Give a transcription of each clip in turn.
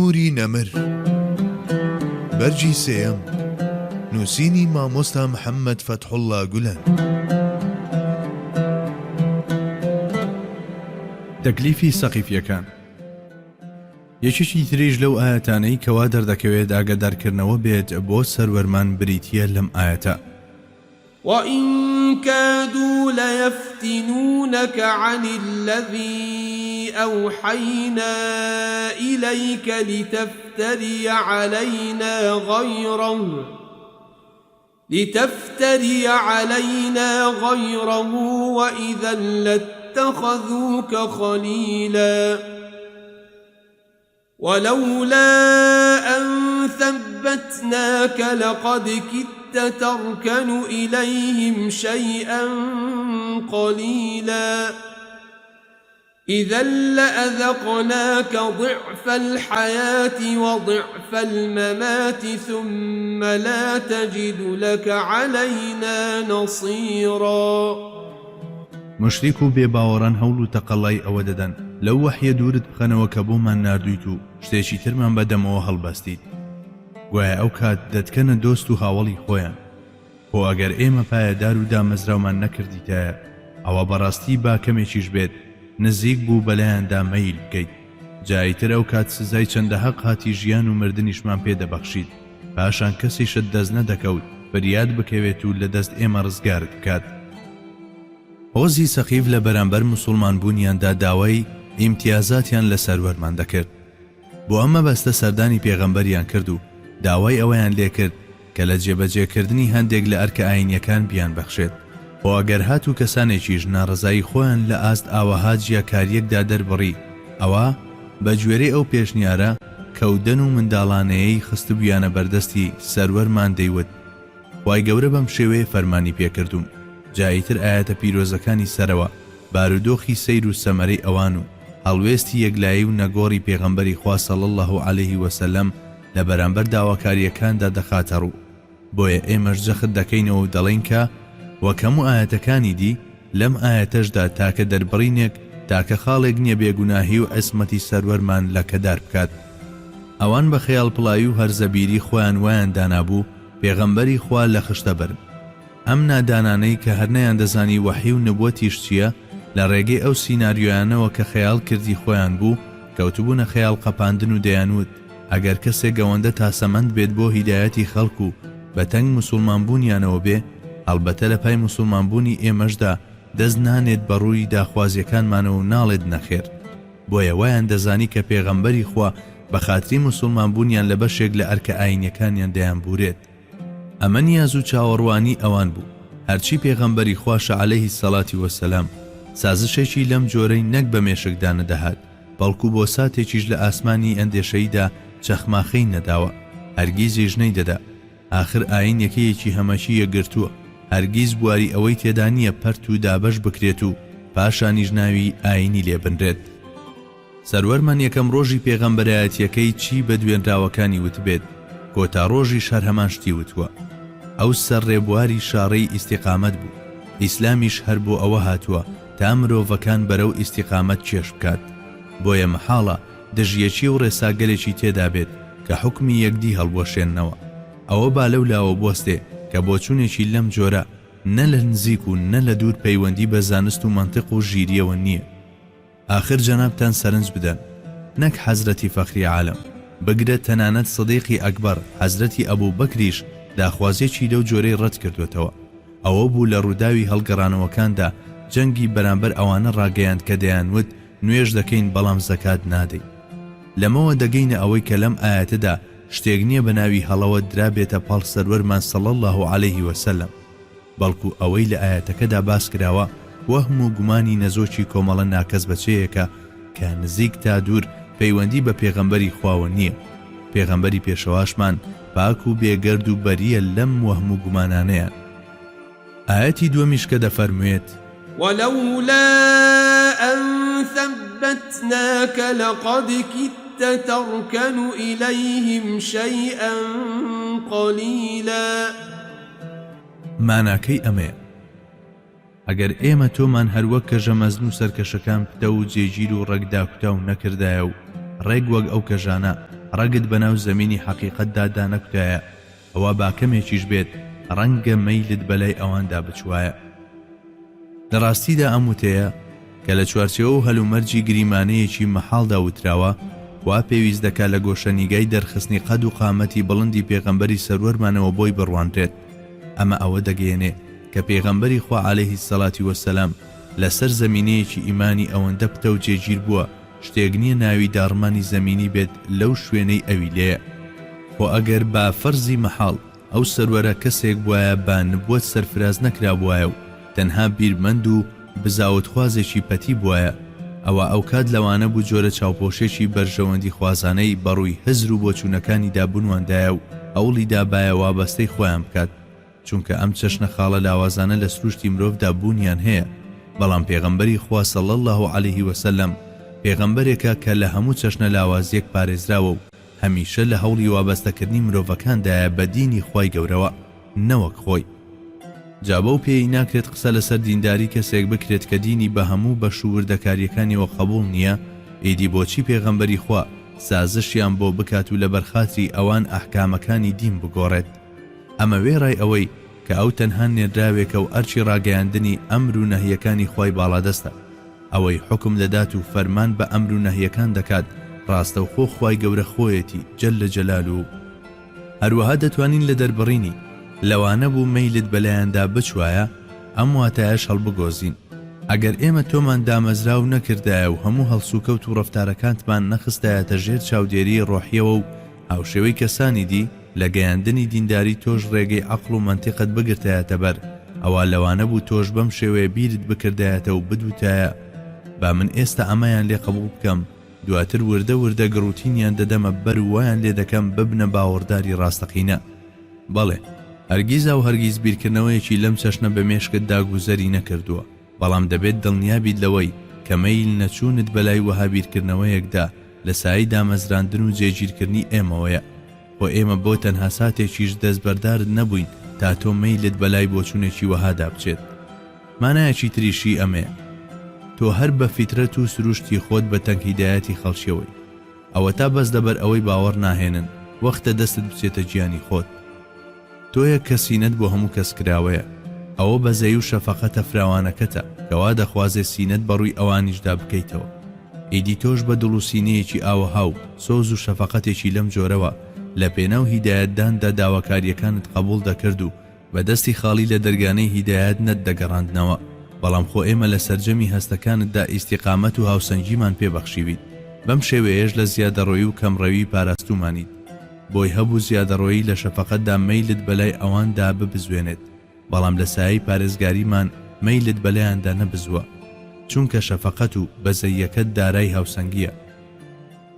نوری نەمر بەرگی سێیەم نووسینی مامۆستا محەممەد فەتحوڵڵا گولەن. تەکلیفی سەقیفیەکان یەکێکی تریش لەو ئایەتانەی کەوا دەردەکەوێت ئاگادارکردنەوە بێت بۆ سەروەرمان بریتیە لەم ئایەتە. وَإِن كَادُوا لَيَفْتِنُونَكَ عَنِ الَّذِي أَوْحَيْنَا إِلَيْكَ لِتَفْتَرِيَ عَلَيْنَا غَيْرَهُ لِتَفْتَرِيَ عَلَيْنَا غَيْرَهُ وَإِذًا لَّاتَّخَذُوكَ خَلِيلًا ولولا أن ثبتناك لقد كدت تركن إليهم شيئا قليلا إذا لأذقناك ضعف الحياة وضعف الممات ثم لا تجد لك علينا نصيرا. موشریک و بێ باوەڕان هەوڵ و تەقەلای ئەوە دەدەن لەو وەحیە دوورت بخەنەوە کە بۆمان ناردوویت و شتێکی ترمان بە دەمەوە هەڵبەستیت گوایە ئەو کات دەتکەنە دۆست و هاوەڵی خۆیان خۆ ئەگەر ئێمە پایەدار و دامەزراومان نەکردیتایە ئەوا بەڕاستی با کەمێکیش بێت نزیک بوو بەلایاندا مەیل بکەیت جا ئیتر ئەو کات سزای چەندەها قاتی ژیان و مردنیشمان پێ دەبەخشیت پاشان کەسیشت دەست نەدەکەوت فریات بکەوێت و لە دەست ئێمە ڕزگارت بکات. هۆزی سەقیف لە بەرامبەر موسوڵمان بوونیاندا داوای ئیمتیازاتیان لە سەروەرمان دەکرد. بۆ ئەم مەبەستە سەردانی پێغەمبەریان کرد و داوای ئەوەیان لێکرد کە لە جێبەجێکردنی هەندێک لە ئەرکە ئایینیەکان بیانبەخشێت. خۆ ئەگەر هاتوو کەسانێکیش ناڕەزایی خۆیان لە ئاست ئاوەها جیاکارییەکدا دەربڕی ئەوا بە گوێرەی ئەو پێشنیارە کەودەن و منداڵانەیەی خستبوویانە بەردەستی سەروەرمان دەیوت خوای گەورە بەم شێوەیە فەرمانی پێکردووم جا ئیتر ئایەتە پیرۆزەکانی سەرەوە بارودۆخی سەیر و سەمەرەی ئەوان و هەڵوێستی یەکلایی و نەگۆڕی پێغەمبەری خوا صلی اللە علیه وسلم لە بەرامبەر داواکارییەکاندا دەخاتە ڕوو بۆیە ئێمەش جەخت دەکەینەوە و دەڵێین کە وەک هەموو ئایەتەکانی دی لەم ئایەتەشدا تاکە دەربڕینێک تاکە خاڵێک نییە بێگوناهی و عیسمەتی سەروەرمان لەکەدار بکات. ئەوان بە خەیاڵپڵاوی و هەرزەبیری خۆیان وایان دانابوو پێغەمبەری خوا لە خشتە بەرن. ئەم نادانانەی کە هەر نەیاندەزانی وەحی و نبوەتیش چییە، لە ڕێگەی ئەو سیناریۆیانەوە کە خەیاڵ کردی خۆیان بوو، کەوتبوونە خەیاڵ قەپاندن و دەیانوت، ئەگەر کەسێک ئەوەندە تاسەمەند بێت بۆ هیدایەتی خەڵک و بە تەنگ موسوڵمان بوونیانەوە بێ، هەڵبەتە لە پای موسوڵمان بوونی ئێمەشدا دەست نانێت بە ڕووی داخوازیەکانمانەوە و ناڵێت نەخێر. بۆیە وایان دەزانی کە پێغەمبەری خوا بە خاتری موسوڵمان بوونیان لە بەشێک لە ئەرکە ئایینیەکانیان دەیانبورێت. ئەمە نیاز و چاوەڕوانی ئەوان بوو، هەرچی پێغەمبەری خواشە علیە الصلوە و السلام سازشێکی لەم جۆرەی نەک بە مێشکدا نەدەهات، بەڵکو بۆ ساتێکیش لە ئاسمانی ئەندێشەییدا چەخماخەی نەداوە، هەرگیزیش نەیدەدا. ئاخر ئایین یەکەیەکی هەمەکی یەکگرتووە، هەرگیز بواری ئەوەی تێدا نییە پەرت و دابەش بکرێت و پاشانیش ناوی ئایینی لێ بنرێت. سەروەرمان یەکەم ڕۆژی پێغەمبەرایەتیەکەی چی بە دوێنراوەکانی وتبێت، کۆتا ڕۆژیش هەر هەمان شتی وتووە. ئەو سەر ڕێبواری شاڕێی ئیستیقامەت بوو، ئیسلامیش هەر بۆ ئەوە هاتووە تا مرۆڤەکان بەرەو ئیستیقامەت کێش بکات. بۆیە مەحاڵە دژیەکی و ڕێساگەلێکی تێدا بێت کە حوکمی یەکدی هەڵبوەشێننەوە. ئەوە با لەو لاوە بوەستێ کە بۆچوونێکی لەم جۆرە نە لە نزیک و نە لە دوور پەیوەندی بە زانست و مەنتق و ژیرییەوە نییە. ئاخر جەنابتان سەرنج بدەن نەک حەزرەتی فەخری عالەم، بگرە تەنانەت سدیقی ئەکبەر حەزرەتی ئەبوبەکریش داخوازیەکی لەو جۆرەی ڕەت کردوەتەوە. ئەوە بوو لە ڕووداوی هەڵگەڕانەوەکاندا جەنگی بەرامبەر ئەوانە ڕاگەیاند کە دەیانوت نوێژ دەکەین بەڵام زەکات نادەین. لەمەوە دەگەینە ئەوەی کە لەم ئایەتەدا شتێک نیە بە ناوی هەڵەوە درابێتە پاڵ سەروەرمان صلی اللە علیه وسلم. بەڵکو ئەوەی لە ئایەتەکەدا باس کراوە وەهم و گومانی نەزۆکی کۆمەڵە ناکەس بەچەیەکە کە نزیک تا دوور پەیوەندی بە پێغەمبەری خواوە نییە، پێغەمبەری پێشەواشمان پاک و بێگەرد و بەرییە لەم وەهم و گومانانەیان. ئایەتی دووەمیش کە دەفەرموێت. ولولا أن ثبتناک لقد کدت ترکن الیهم شیئا قلیلا. ماناکەی ئەمەیە، ئەگەر ئێمە تۆمان هەر وەک کەژە مەزن و سەرکەشەکان پتەو و جێگیر و ڕەگ داکوتاو نەکردایە و ڕێک وەک ئەو کەژانە. ڕەگت بەناو زەمینی حەقیقەتدا دانەکوتایە، ئەوا با کەمێکیش بێت ڕەنگە مەیلت بەلای ئەواندا بچوایە. لە ڕاستیدا ئەم وتەیە، کە لە چوارچێوە و هەلومەرجی گریمانەیەکی مەحاڵدا وتراوە، وا پێویست دەکا لە گۆشەنیگای دەرخستنی قەد و قامەتی بڵندی پێغەمبەری سەروەرمانەوە بۆی بڕوانرێت. ئەمە ئەوە دەگەیەنێ کە پێغەمبەری خوا علیه الصلوة والسلام لەسەر زەمینەیەکی ئیمانی ئەوەندە پتەو جێگیر بووە شتێک نییە ناوی داڕمانی زەمینی بێت لەو شوێنەی ئەوی لێیە. خۆ ئەگەر بە فەرزی مەحاڵ ئەو سەروەرە کەسێک بوایە بە نبوەت سەرفراز نەکرابوایە و تەنها بیرمەند و بزاوتخوازێکی پەتی بوایە ئەوا ئەوکات لەوانە بوو جۆرە چاوپۆشێکی بەرژەوەندی خوازانەی بەڕووی هزر و بۆچوونەکانیدا بنواندایە و هەوڵی دابایە وابەستەی خۆیان بکات چونکە ئەم چەشنە خاڵە لاوازانە لە سروشتی مرۆڤدا بوونیان هەیە، بەڵام پێغەمبەری خوا صلی اللە علیه وسلم پێغەمبەرێکە کە لە هەموو چەشنە لاوازیەک پارێزراوە و هەمیشە لە هەوڵی وابەستەکردنی مرۆڤەکاندایە بە دینی خوای گەورەوە نەوەک خۆی. جا بەو پێیەی ناکرێت قسە لەسەر دینداری کەسێک بکرێت کە دینی بە هەموو بەش و وردەکاریەکانیەوە قەبوڵ نیە، ئیدی بۆچی پێغەمبەری خوا سازشیان بۆ بکات و لەبەرخاتری ئەوان ئەحکامەکانی دین بگۆڕێت؟ ئەمە وێڕای ئەوەی کە ئەو تەنها نێردراوێکە و ئەرکی ڕاگەیاندنی ئەمر و نەهیەکانی خوای باڵادەستە. ئەوەی حوکم دەدات و فەرمان بە ئەمر و نەهیەکان دەکات ڕاستەوخۆ خوای گەورە خۆیەتی جل جلالە. هەروەها دەتوانین لە دەربڕینی، لەوانە بوو مەیلت بەلایاندا بچوایە، ئەم واتایەش هەڵبگۆزین. ئەگەر ئێمە تۆمان دامەزراو نەکردایە و هەموو هەڵسوکەوت و ڕەفتارەکانتمان نەخستایەتە ژێر چاودێریی ڕۆحیەوە و هاوشێوەی کەسانی دی، لە گەیاندنی دینداری تۆش ڕێگەی عەقڵ و مەنتیقت بگرتایەتە بەر، ئەوا لەوانە بوو تۆش بەم شێوەیە بیرت بکردایەتە و بتوتایە، با من ئێستا ئەمەیان لێ قبوڵ بکەم، دواتر وردە وردە گڕوتینیان دەدەمە بەر و وایان لێ دەکەم ببنە باوەڕداری ڕاستەقینە. بەڵێ، هەرگیزاو هەرگیز بیرکردنەوەیەکی لەم چەشنە بە مێشکتدا گوزەری نەکردووە. بەڵام دەبێت دڵنیا بیت لەوەی کە مەیل نەچوونت بەلای وەها بیرکردنەوەیەکدا لە سایەی دامەزراندن و جێگیرکردنی ئێمەوەیە. خۆ ئێمە بۆ تەنها ساتێکیش دەستبەردارت نەبووین تا تۆ مەیلت بەلای بۆچوونێکی وەهادا بچێت. مانایەکی تریشی ئەمەیە. تۆ هەر بە فیترەت و سروشتی خۆت بە تەنگ هیدایەتی خەڵکیەوەی. ئەوەتا بەس لەبەر ئەوەی باوەڕ ناهێنن وەختە دەستت بچێتە گیانی خۆت. تۆیەک کە سینەت بۆ هەموو کەس کراوەیە. ئەوە بەزەیی و شەفەقەتە فراوانەکەتە کە وا دەخوازێ سینەت بە ڕووی ئەوانیشدا بکەیتەوە. ئیدی تۆش بە دڵ و سینەیەکی ئاوەها و سۆز و شەفەقەتێکی لەم جۆرەوە لە پێناو هیدایەتداندا داواکارییەکانت قەبووڵ دەکرد و بە دەستی خاڵی لە دەرگانەی هیدایەت نەتدەگەڕاندنەوە، بەڵام خۆ ئێمە لە سەرجەمی هەستەکانتدا ئیستیقامەت و هاوسەنگیمان پێ بەخشیویت، بەم شێوەیەش لە زیادەڕۆیی و کەمڕەوی پاراستوومانیت. بۆی هەبوو زیادەڕۆیی لە شەفەقەتدا مەیلت بەلای ئەواندا ببزوێنێت، بەڵام لە سایەی پارێزگاریمان مەیلت بەلایاندا نەبزووە، چونکە شەفەقەت و بەزەییەکەت دارای هاوسەنگییە.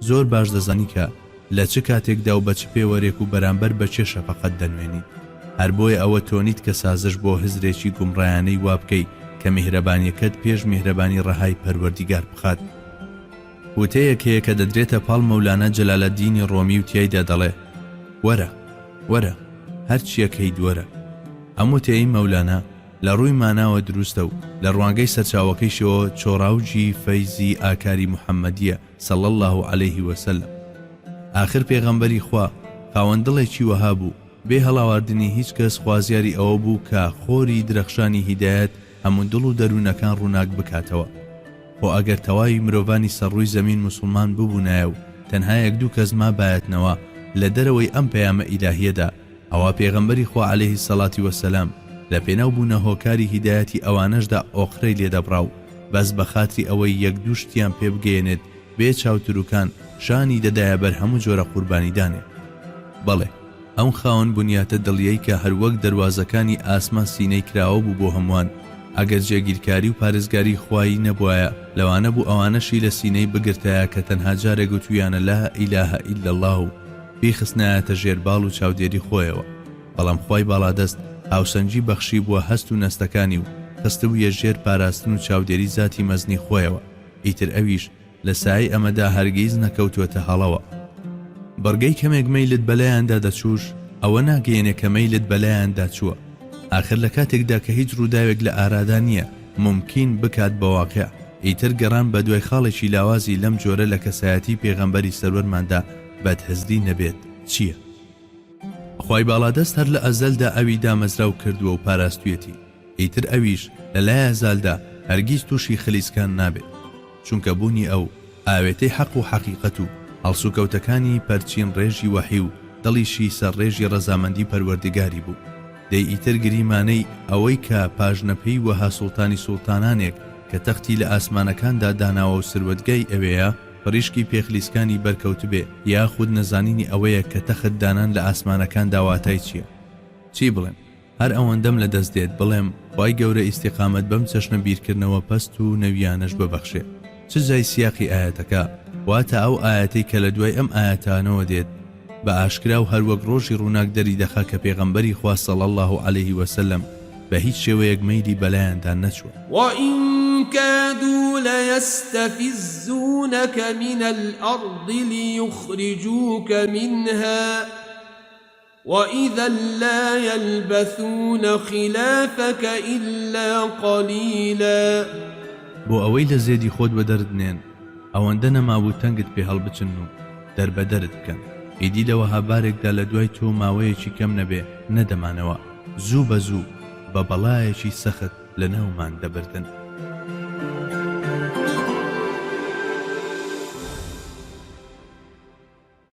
زۆر باش دەزانی کە لە چ کاتێکدا و بە چ پێوەرێک و بەرامبەر بە کێ شەفەقەت دەنوێنیت. هەر بۆیە ئەوە تۆ نیت کە سازش بۆ هزرێکی گومڕایانەی وا بکەی کە میهرەبانیەکەت پێش میهرەبانی ڕەهای پەروەردیگار بخات. وتەیەک هەیە کە دەدرێتە پاڵ مەولانا جەلالەدینی ڕۆمی و تیایدا دەڵێ، وەرە، وەرە، هەرچیەک هەیت وەرە. ئەم وتەیەی مەولانا لە ڕووی ماناوە دروستە و لە ڕوانگەی سەرچاوەکەیشەوە چۆڕاوجی فەیزی ئاکاری محەممەدییە صلی اللە علیه وسلم. ئاخر پێغەمبەری خوا خاوەن دڵێکی وەها بوو، بێ هەڵاواردنی هیچ کەس خوازیاری ئەوە بوو کە خۆری درەخشانی هیدایەت هەموو دڵ و دەروونەکان ڕووناک بکاتەوە. خۆ ئەگەر تەواوی مرۆڤانی سەر ڕووی زەمین موسڵمان ببوونایە و تەنها یەک دوو کەس مابایەتنەوە لە دەرەوەی ئەم پەیامە ئیلاهییەدا ئەوا پێغەمبەری خوا علیه الصلوة والسلام لە پێناو بوونە هۆکاری هیدایەتی ئەوانەشدا ئۆقرەی لێ دەبڕا و بەس بە خاتری ئەوەی یەک دوو شتیان پێ بگەیەنێت بێ چاوتروکان شانی دەدایە بەر هەموو جۆرە قوربانیدانێک. بەڵێ ئەم خاوەن بنیاتە دڵیەی کە هەروەک دەروازەکانی ئاسمان سینەی کراوە بوو بۆ هەمووان، ئەگەر جێگیرکاری و پارێزگاری خوایی نەبوایە لەوانە بوو ئەوانەشی لە سینەی بگرتایە کە تەنها جارێک وتویانە لا الە الا اللە و بیخستنایەتە ژێر باڵ و چاودێری خۆیەوە بەڵام خوای باڵادەست هاوسەنگی بەخشیبووە هەست و نەستەکانی و خستبوویە ژێر پاراستن و چاودێری زاتی مەزنی خۆیەوە ئیتر ئەویش لە سایەی ئەمەدا هەرگیز نەکەوتووەتە هەڵەوە. بڕگەی کەمێک مەیلت بەلایاندا دەچووش ئەوە ناگەیەنێ کە مەیلت بەلایاندا چووە. ئاخر لە کاتێکدا کە هیچ ڕووداوێک لە ئارادا نییە مومکین بکات بە واقیع، ئیتر گەڕان بەدوای خاڵێکی لاوازی لەم جۆرە لە کەسایەتیی پێغەمبەری سەروەرماندا. بەدهزری نەبێت چییە؟ خوای باڵادەست هەر لە ئەزەلدا ئەوی دامەزراو کردووە و پاراستویەتی، ئیتر ئەویش لە لایەزالدا هەرگیز تووشی خلیسکان نابێت، چونکە بوونی ئەو ئاوێتەی حەق و حەقیقەت و هەڵسوکەوتەکانی پەرچین ڕێژی وەحی و دڵیشی سەرڕێژی ڕەزامەندی پەروەردگاری بوو. دەی ئیتر گریمانەی ئەوەی کە پاژنەپێی وەها سوڵتانی سوڵتانانێک کە تەختی لە ئاسمانەکاندا داناوە و سروەتگای ئەوێیە، پڕیشکی پێخلیسکانی بەرکەوتبێ، یاخود نەزانینی ئەوەیە کە تەخت دانان لە ئاسمانەکاندا واتای چییە؟ چی بڵێم؟ هەر ئەوەندەم لە دەست دێت بڵێم خوای گەورە ئیستیقامەت بەم چەشنە بیرکردنەوە پەست و نەویانەش ببەخشێ. چ جای سیاقی ئایەتەکە، واتە ئەو ئایەتەی کە لە دوای ئەم ئایەتانەوە دێت، بە ئاشکرا و هەروەک ڕۆژی ڕووناک دەری دەخا کە پێغەمبەری خوا صلی اللە علیه وسلم بە هیچ شێوەیەک مەیلی بەلایاندا نەچووە. وَإِن كَادُوا لَیَسْتَفِزُّونَکَ مِنَ الْأَرْضِ لِیُخْرِجُوکَ مِنْهَا وَإِذًا لَا یَلْبَثُونَ خِلَافَکَ إِلَّا قَلِیلًا. بۆ ئەوەی لە زێدی خۆت وەدەرت نێن، ئەوەندە نەمابوو تەنگت پێ هەڵبچنن و دەربەدەرت بکەن، ئیدی لە وەها بارێکدا لە دوای تۆ ماوەیەکی کەم نەبێ نەدەمانەوە، زوو بە زوو بە بەڵایەکی سەخت لە ناومان دەبردن.